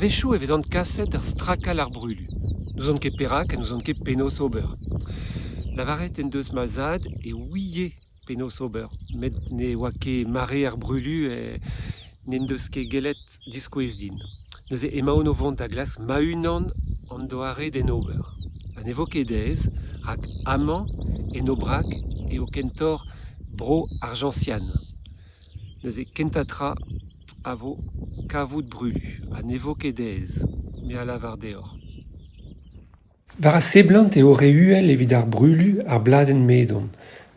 A-wechoù e vezan kaset da strakal ar brulu. N'ouzon ket perak ha n'ouzon ket penaos ober. Lavaret en deus ma zad e ouie penaos ober, met ne oa ket mare ar brulu n'en deus ket gellet diskouez din. Neuze emaon o vont da glask ma-unan an doare d'en ober. Ha ne vo ket aes, rak amañ, en Aubrac, eo kentoc'h bro ar Jañsian. Neuze kentañ tra a vo kavout brulu ha ne vo ket aes, me a lavar deoc'h. War a seblant eo re uhel evit ar brulu ar bladenn m'edon.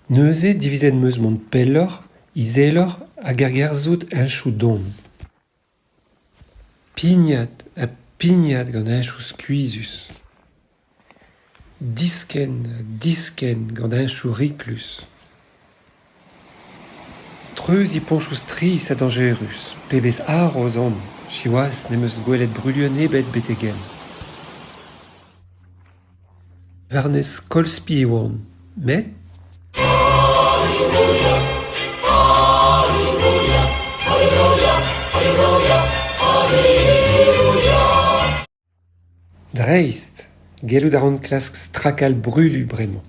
Neuze divizet 'm eus mont pelloc'h, izeloc'h hag ergerzhout henchoù don. Pignat ha pignat gant henchoù skuizhus. Diskenn ha diskenn gant henchoù riklus. Treuziñ poñchoù strizh ha dañjerus, pebezh haroz on, siwazh ne'm eus gwelet bruluenn ebet betek-henn. War-nes koll spi e oan, met… Dreist! Gellout a ran klask strakal brulu bremañ.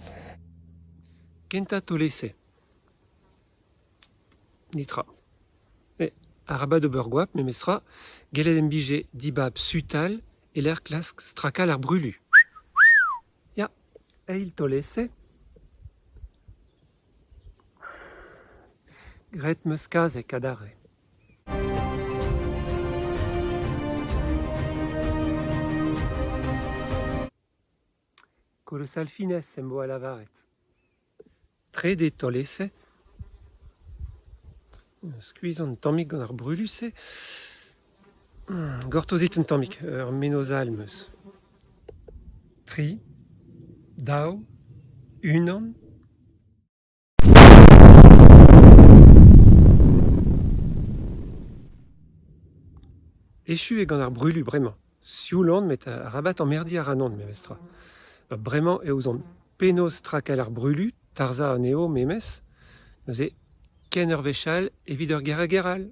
Kentañ taol-esae. Netra. Met arabat ober goap memestra, gellet em bije dibab sutal e-lec'h klask strakal ar brulu. Ya, eil taol-esae. Graet 'm eus kazeg adarre. Kolosal finesse em boa lavaret. Trede taol-esae. Skuizh on un tammig gant ar brulu-se. Gortozit un tammig, ur mennozh all 'm eus. Tri, daou, unan. Echu eo gant ar brulu bremañ. Sioul on met arabat emmerdiñ ac'hanon memestra. Bremañ e ouzon penaos strakal ar brulu, tarzhañ anezho memes. Neuze ken ur wech all evit ur ger-ha-ger all.